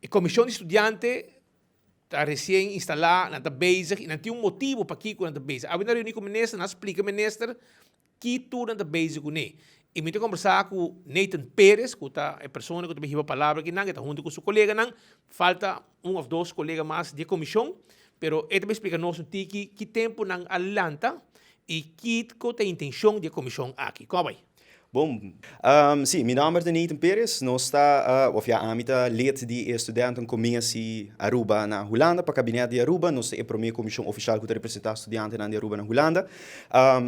E komishon di studiante ta resien instalá, nan ta bezig i nan tin un motibu pakiko nan ta bezig. Awe nan reuní ku minister, nan a splika minister ki tur nan ta bezig kuné. I mi ta kombersá ku Nathan Perez, ku ta e persona ku ta bin hiba palabra akinan, e ta huntu ku su koleganan. Falta un òf dos kolega mas di e komishon, pero e ta bin splika nos un tiki ki tempu nan a lanta i kiko ta e intenshon di e komishon aki. Kon a bai? Bon, si, mi nòmber ta Nathan Perez, nos ta, òf ya ami ta lid di e Studentencommissie Aruba na Hulanda, pa Kabinet di Aruba. Nos ta e promé komishon ofishal ku ta representá studiantenan di Aruba na Hulanda.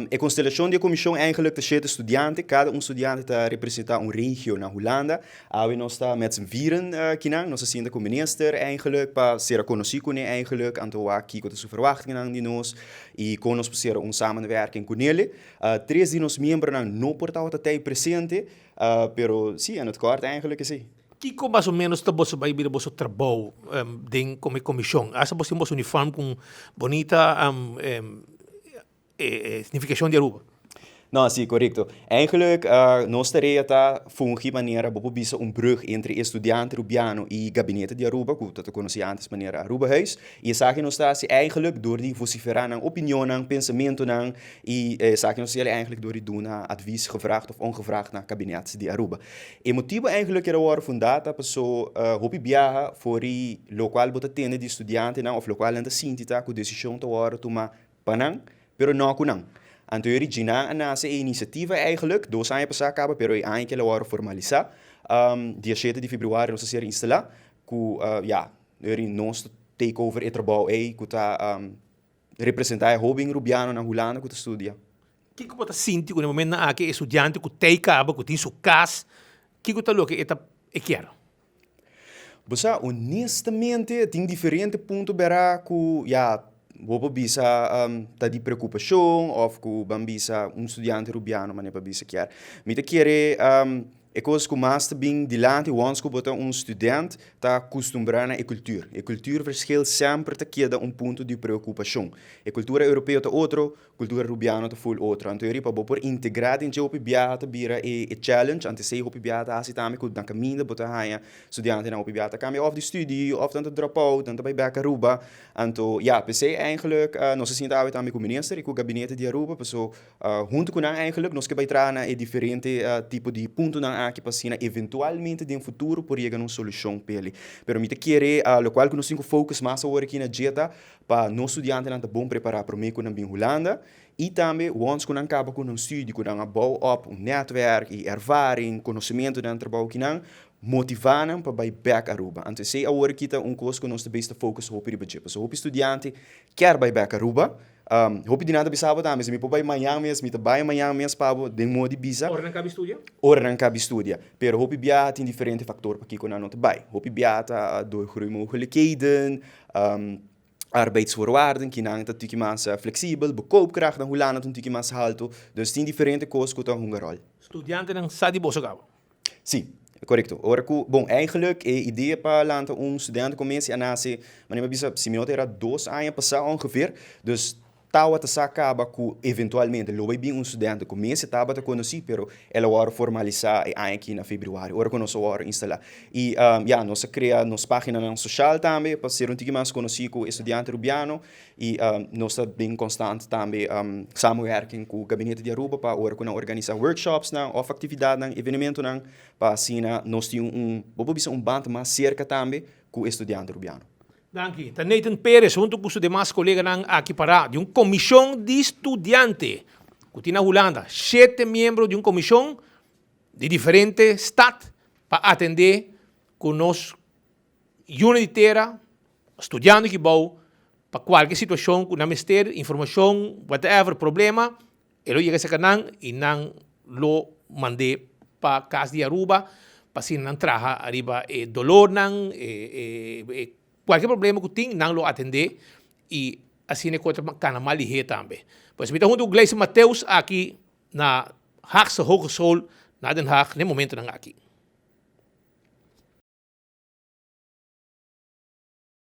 E konstelashon di e komishon eigenlik ta shete studiante, kada un studiante ta representá un regio na Hulanda. Awe nos ta met z'n vieren kinan, nos a sinta ku minister eigenlik pa sera konosí kuné eigenlik, anto wak kiko ta su verwachtingennan di nos i kon nos por sera un samenwerking kunele. Tres di nos miembronan no por tabata tei presente, pero si, en het kort eigenlijk esei. Kiko mas o menos ta boso bai bira boso trabou den como e comishon? Hasta boso tin boso uniform cu un bonita significacion di Aruba. No, si, corecto. Eigenlijk nos tarea ta fungi manera bo por bisa un brug entre e studiante Rubiano y gabinete di Aruba, cu ta conoci antes manera Arubahuis. Y esaki nos ta haci eigenlijk door di vocifera nan opinionnan, pensamentonan y esaki nos ta haci eigenlijk door di duna advies gevraagd of ongevraagd na kabinet di Aruba. E motibo eigenlijk ku el a wòrdu fundá ta paso hopi biaha for di lokual bo ta tende di studiantenan of lokual nan ta sinti ta ku desishon ta wòrdu tuma pa nan pero no ku nan. Anto e originan a nase e inisiativa eigenlijk dos aña pasá kaba pero e aña ku el a wòrdu formalisá dia shete di februari nos a ser instalá ku ya eri nos ta take over e trabou ei ku ta representá e hóben rubiano na Hulanda ku ta studia. Kiko bo ta sinti ku na e momentonan aki e studiante ku tei kaba, ku tin su kas, kiko ta loke e ta e kier? Bo sa, honestamente tin diferente punto bera ku ya bo por bisa ta di preokupashon òf ku ban bisa un studiante rubiano manera pa bisa kier. Mi ta kere E kos ku mas ta bin dilanti wons ku bo ta un student ta kustumbrá na e kultur. E kultuurverschil semper ta keda un punto di preokupashon. E kultura europeo ta otro, kultura rubiano ta ful otro. Anto riba bo por integrá den dje hopi biaha ta bira e e challenge. Antes ei hopi biaha ta hasi tambe ku na kaminda bo ta haña studiantenan hopi biaha ta kambia òf di studi òf nan ta drop out, nan ta bai bèk Aruba. Anto ya, p'esei eigenlijk nos a sinta awe tambe ku minister i ku gabinete di Aruba paso Huntu ku nan eigenlijk nos ke bai traha na e diferente tipo di puntonan aki pa asina eventualmente den futuro por yega na un solushon p'eli. Pero mi ta kere lokual ku nos tin ku focus mas awor aki na dje ta pa nos studiantenan ta bon prepará promé ku nan bin Hulanda i tambe wons ku nan kaba ku nan studi ku nan a bou op un netwerk i ervaring, konosementu den nan trabou kinan, motivá nan pa bai bèk Aruba. Anto esei awor aki ta un kos ku nos ta bes ta focus hopi riba dje pasobra hopi studiante kier bai bèk Aruba. Hopi di nan ta bisa bo tambe, si mi por bai mañan mes, mi ta bai mañan mes pa bo den modo di bisa. Ora nan kabi studia? Ora nan kabi studia. Pero hopi biaha tin diferente faktor pakiko nan no ta bai. Hopi biaha ta doorgroeimogelijkheden, arbeidsvoorwaarden, ki nan ta tiki mas fleksibel, bo koopkracht na Hulanda ta un tiki mas haltu. Dus tin diferente kos ku ta hunga ròl. Studiantenan sa di boso kaba? Sí, korekto. Ora ku, bon, eigenlijk e idea pa lanta un studentencommissie a nase, manera mi a bisa, si mi no ta era dos aña pasá ongeveer. Dus tabata sa kaba ku eventualmente lo bai bin un studentencommissie, tabata konosí, pero el a wòrdu formalisá e aña aki na febrüari, ora ku nos a wòrdu instalá. I ya, nos a krea nos páginanan soshal tambe pa ser un tiki mas konosí ku e studiante rubiano. I nos ta den konstant tambe samenwerking ku Gabinete di Aruba pa ora ku nan organisá workshopsnan òf aktividatnan, evenementonan, pa asina nos tin un, bo por bisa un band mas serka tambe ku e studiante rubiano. Danki. Ta Nathan Perez huntu ku su demas koleganan aki pará di un komishon di studiante ku tin na Hulanda. Shete miembro di un komishon di diferente stat pa atendé ku nos Yuna di tera, studiando aki bou, pa kualke situashon ku nan mester, informashon, whatever, problema, e lo yega serka nan i nan lo mand'é pa Kas di Aruba pa asina nan traha ariba e dolornan, e kualke problema ku tin nan lo atendé i asina e kos ta kana mas lihé tambe. Pues mi ta huntu ku Gleison Mateus aki na Haagse Hogeschool na Den Haag na e momentonan aki.